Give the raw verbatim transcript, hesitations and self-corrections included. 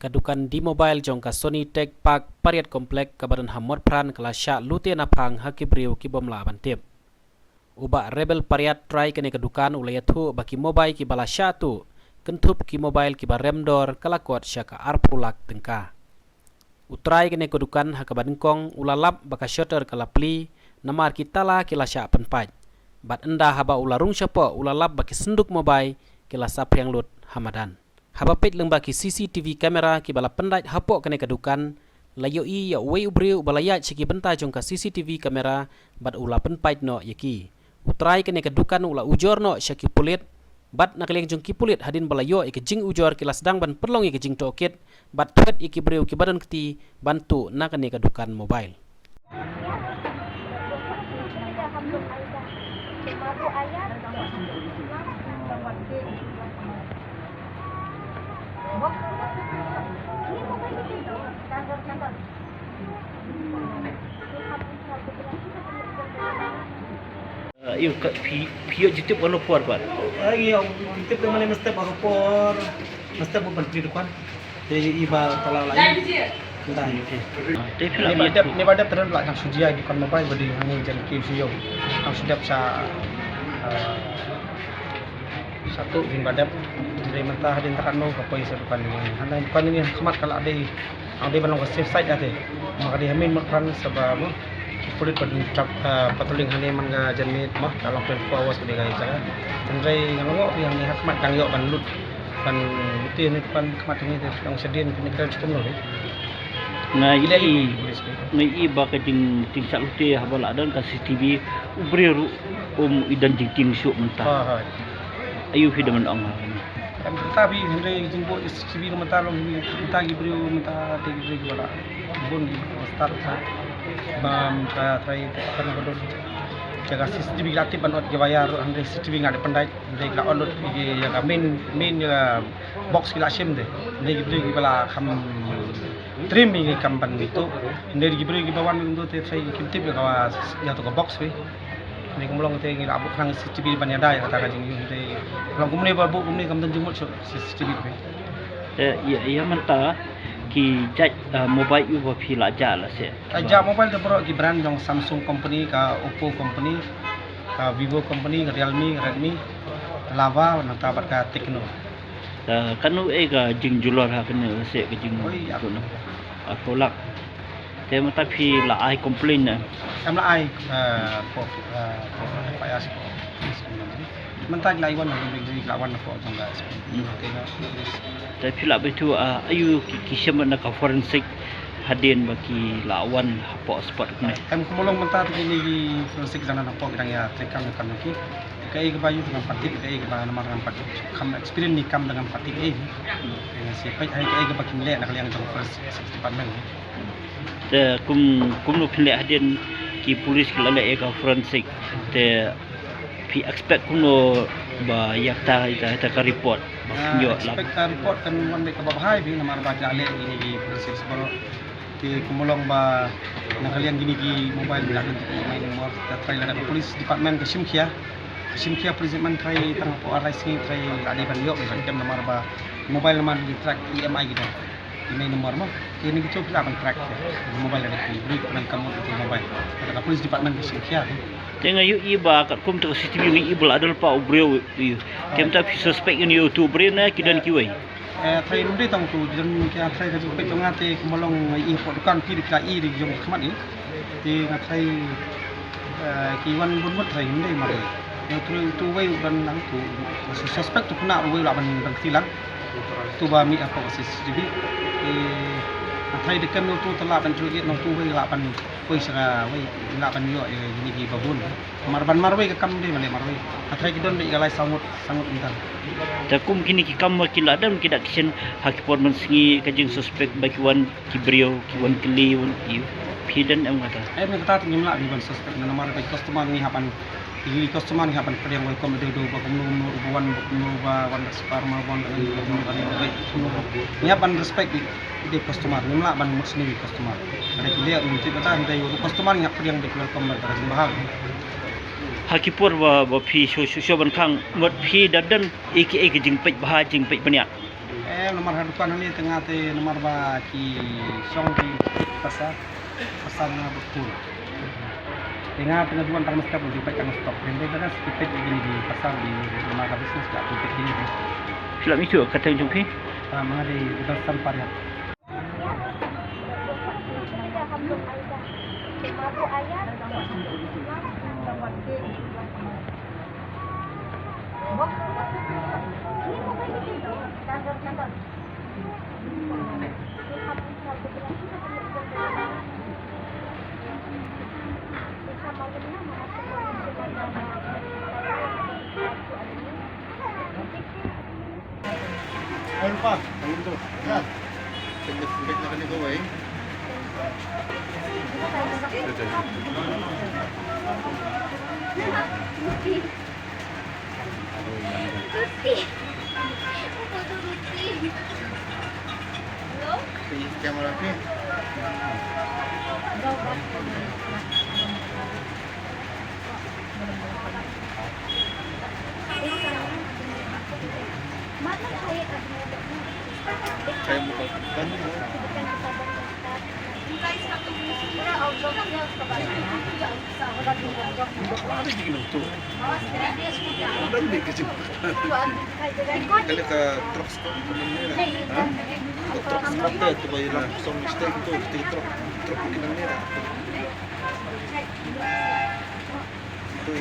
Ka dukan D-Mobile jong ka Sony Tech Park Pariat Complex kaba don ha Motphran ka la shah lute naphang ha ki briew ki bym lah ban tip. U Bah Rebel Pariat, trai kane ka dukan, u la ïathuh ba ki mobile kiba la shah tuh, kynthup ki mobile kiba rem dor, ka la kot sha ka arphew lak tyngka. U trai kane ka dukan ha kaba nyngkong u la lap ba ka shutter ka la plie, namar ki tala ki la shah pynpait. Bad ynda haba u la rung shapoh u la lap ba ki synduk mobile ki la saphriang lut ha madan. Haba peit lyngba ki C C T V camera kiba la pyndait hapoh kane ka dukan, la ïohi ïa uwei u briew uba la ïaid sha ki bynta jong ka C C T V camera bad u la pynpait noh ïa ki. U trai kane ka dukan u la ujor noh sha ki pulit, bad na ka liang jong ki pulit hadien ba la ïoh ïa ka jingujor ki la sdang ban pynlong ïa ka jingtohkit bad thwet ïa ki briew kiba don kti ban tuh na kane ka dukan mobile. Ïoh ka phi, phi ïoh jingtip kano por pat? Ai ïoh jingtip te mane mesti baru por, mesti bu ban pli dukan. Te i ba tala lai. Nda ïoh. Te phi la ne ba dep, ne ba dep tren la nang sujia dukan mobile ba dei hangne jan ki sio. Nang sudep sa, eh, satu jing ba dep. Dei mynta hadien takan no ka poi sa dukan ni. Hangne dukan ni khmat ka la dei. Ang dei ban long ka safe side ate. Ma ka dei ha main Motphran sa ba mo. Ki pulit ban trap, ah, patrolling hangne man ka janmiet mo. Ka long twenty-four hours ka dei ka jaka. Tang dei nga long ri hangne ha khmat dang ïoh ban lut. Ban lut te ne ban khmat hangne te long shadien ne ka chitom lo. Nga ïohi, nga ïohi ba ka jing, jingshah lute haba la don ka C C T V u briew ruh um i don jingtieng shuh mynta. Ha ha. Aïu phi da man ong ha. Em, mynta phi hynrei jingbuh C C T V ka mynta long mynta ki briew mynta te ki briew ki ba la bun ki ba start sa. Ba mynta trai te kan ka don. Jaka C C T V la tip ban ot ki wire hynrei C C T V nga dei pyndait hynrei la ot lut ki jaka main, main jaka box ki la shim te. Hynrei ki briew ki ba la kham trim ki kam ban tu. Hynrei ki briew ki ba wan mynta te trai ki tip ïa ka wa ïa tu ka box phi. Ni kumlong te ngi la buh khnang C C T V ban ïada ïa kata ka jingïohi te. Long kumne ba buh kumne kam don jingmut shuh C C T V te. Eh, ïa, ïa mynta ki jait, eh, mobile ïu ba phi la jah la se. Eh, jah mobile te baroh ki brand jong Samsung company, ka Oppo company, ka Vivo company, ka Realme, ka Redmi, Lava, nangta bad ka Tecno. Eh, kano eh ka jingjulor ha kane se ka jing. Oi, ïa. Kano? Arphew lak. Te mynta phi la ai complain ne? Em la ai, eh, ko, eh, ko F I R ko. Mynta ki la ai wan na ki la wan na ko jong ka. Hmm. Te na. Te phi la beit tu, eh, aïu ki, ki shem na ka forensic hadien ba ki la wan hapoh spot ne? Em kumlong mynta te kine ki forensic jana hapoh ki dang ïa treikam kan ki. Kaei kaba ïu tang patit, kaei kaba namar tang patit. Kam experience ni kam tang patit eh. Kaei si peit hai kaei kaba kim leh na ka liang jong forensic department. Te kum, kumno phin leh hadien ki police ki la leh ïa ka forensic te phi expect kumno ba ïa kata, ïa kata ka report ba phin ïoh lap? Expect ka report kan wan beit kaba bha bha namar ba ki la leh ïa ki forensic baroh. Te kumlong ba na ka liang kine ki mobile ki la don ki mai number, ta trai lada ka police department ka shim khia. Ka shim khia police department trai tang hapoh ar lai sngi trai la dei ban ïoh ban kem namar ba mobile namar ki track E M I ki don. Ine number mo. Kine ki chok la ban track. Mobile la ki bri ko nang kam mo ki mobile. Ka police department ki sing khia. Te nga ïohi ba katkum te ka C C T V nga ïohi ba la don pat u briew. Kem ta phi suspect ïa une u briew ne ki don kiwei? Eh, trai num dei tang tu jan ki trai ka jingpeit jong nga te kumlong nga ïohi hapoh dukan phi dei ki la ïohi dei jong khmat ni. Te nga trai, eh, ki wan bun bun trai num dei ma dei. Nga trai tu wei u don lang tu suspect tu kena wei la ban ban tilang. Tu ba mih hapoh C C T V. Eh, nga trai dei kem nangtu te lah ban jurgit nangtu wei lah ban poi sha wei lah ban ïoh ïa kine ki babun. Mar ban marwei ka kam dei ban leh marwei. Nga trai ki don dei ka lai saw ngut, saw ngut mynta. Te kum kine ki kam ba ki la don ki da ki shen ha ki por mynsngi ka jingsuspect ba ki wan ki briew ki wan kylli wan ki phi don em kata. Em kata te ngim lah ban suspect namar ba ki customer ngi hap ban Ki customer ngi hap ban pdiang welcome dei dei ba kumno kumno ba wan ba kumno ba wan da spar ma wan da kumno ba ngi hap ban respect dei customer, ngim lah ban mut sniew dei customer. Ada ki leh ngi tip kata dei customer ngi hap pdiang dei welcome ba da jin bahal. Ha ki por ba ba phi shu shu shu ban khang mut phi da don ïa ki ïa ki jingpeit bha jingpeit bniat. Eh, namar ha dukan hangne te nga te namar ba ki shong ki pasa, pasa nga betul. Te nga te nga duan tang mestep, di peit tang mestep. Hynrei da ki peit di gini di pasa di namar ka business ka peit gini di. Shu lap itu kata jong phi? Ah, ma nga dei Balsam Pariat. Ayo, Pak. Ayo, Pak. Ya. Tengok, tengok, tengok, tengok, wei. Ruti. Ruti. Apa tu Ruti? Hello? Kamera ni. Kali ka trok spot. Trok spot tu bai la song mistake tu, trok, trok kena ni. Tu.